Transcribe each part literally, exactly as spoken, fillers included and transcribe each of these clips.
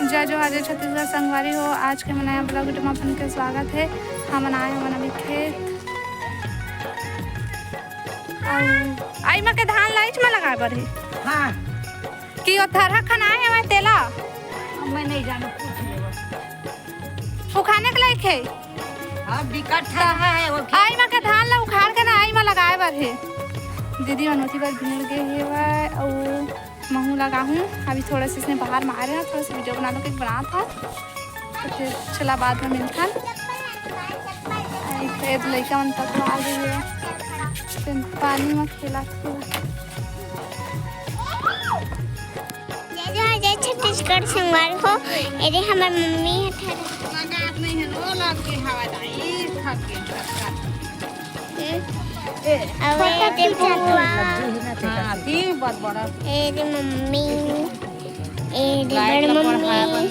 जय जोहार, जय छत्तीसगढ़ संगवारी हो। आज के हमर नया vlog video में अपन के स्वागत है। हमन आए हमन अभी खेत। अउ आई मा के धान लाइच मा लगाए बर हे। हाँ। कि ओ थरहा खन आए हवय तेला? मैं नहीं जानव, पूछ लेव। उखाने के लायक हे। हाँ, बिकट थरहा है वो खेत। आई मा के धान ला उखाड़ के ना आई मा लगाए बर हे। दीदी मन ओती बर भीड़ गे हेवय अउ महू लगाहूँ। अभी थोड़ा सा इसने बाहर मारे हैं, थोड़ा सा video बना लो, क्योंकि बना था तो फिर चला बाद में मिलथन। आई, ये लइका मन तक आ गई है, फिर पानी में खेला था। जय जोहार, जय छत्तीसगढ़ संगवारी हो। एदे हमर मम्मी ह ठहरे। लगात नहीं है, लो लाग के हवा जाई, थक गए, थक, थक। हम्म। ए, अब ये दे बुआ। हाँ, दी बात बड़ा। ये दे मम्मी। ये दे बड़ मम्मी।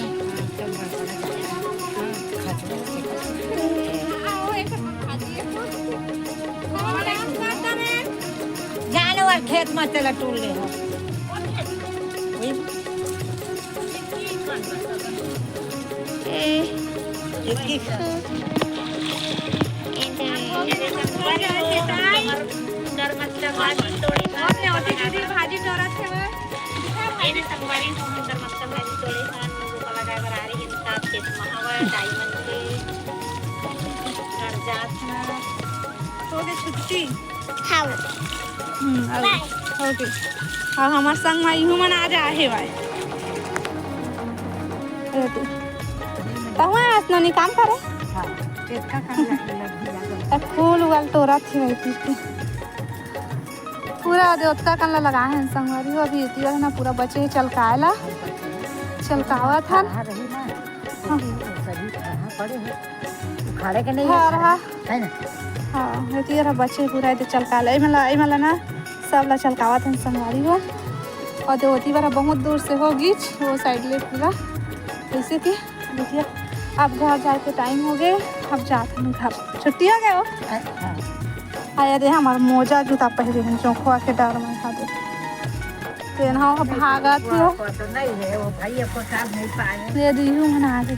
जानवर खेत में चला टूल ले हो। हम्म। एक, एक। ये दे। दीदी भाजी टोरत हवय। ये दे संगवारी हो, हम दरमत्ता भाजी तोड़े हन, रोपा लगाए बर आ रही हन, साथ खेत में हवय, डाई मन के घर जात हन। हो गे छुट्टी? हाँ। हम्म, अब bye। हो गे। अब हमर संग में इहू मन आ जा हे भाई। ए दे। तहुआ आस नोनी काम करे? हाँ, खेत का काम लग, लग, लग। त फूल उगल टोरत हे भाई, ठीक हे। पूरा दे ओतका कन ला लगाए हन संगवारी हो, अभी एती बर ना पूरा बचे हे चलकाए ला, चलकावत हन। हाँ। सभी कहाँ पड़े हैं? उखाड़े के नहीं है, हाँ, रहा। है ना? हाँ, एती बर बचे हे पूरा एती चलकाए ला, एमन ला, एमन ला ना सब ला चलकावत हन संगवारी हो। अउ दे ओती बर बहुत दूर से हो गीच, वो side ले पूरा, जैसे कि देखिए, अब घर जाए के time हो गे, अब जात हन घर। छुट्टी हो गे हो? हाँ। आया दे, हमर मोजा जूता पहिरे हन, चोखवा के डर में हा दे। तेन हा भागत हो। वो तो नहीं है, वो भाई को साथ नहीं पाए। ये दीहू मन आ गई।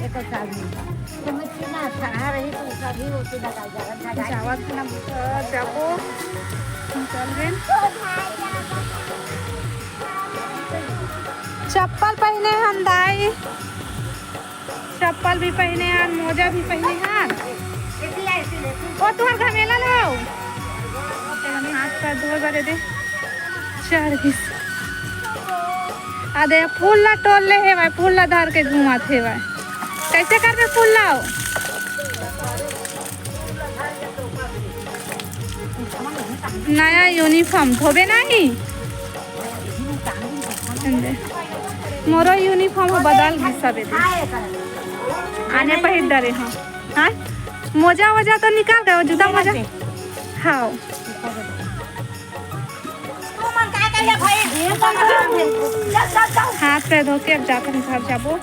एक साथ नहीं पाए। तो मैं सीना खड़ा रही तो उसका भी वो सीधा लगा जाएगा। जावत हन अब, अ, जाबो। चल गे। चप्पल पहिने हन दाई। चप्पल भी पहिने हन, मोजा भी पहिने हन। ओ तुहर घमेला लो। हाथ पैर धोए बर दे। चढ़ गिस। आ दे, फूल ला टोर ले हे भाई, फूल ला धर के घूमत हे भाई। कैसे करबे फूल ला? नया uniform धोबे नहीं? मोरो uniform ह बदल गिस सबे दे। आने पहिर डरे हंव। हाँ? मोजा वोजा तो निकाल गए, जूता मोजा। हाँ। हाथ पैर धो के अब जाथन घर जाबो।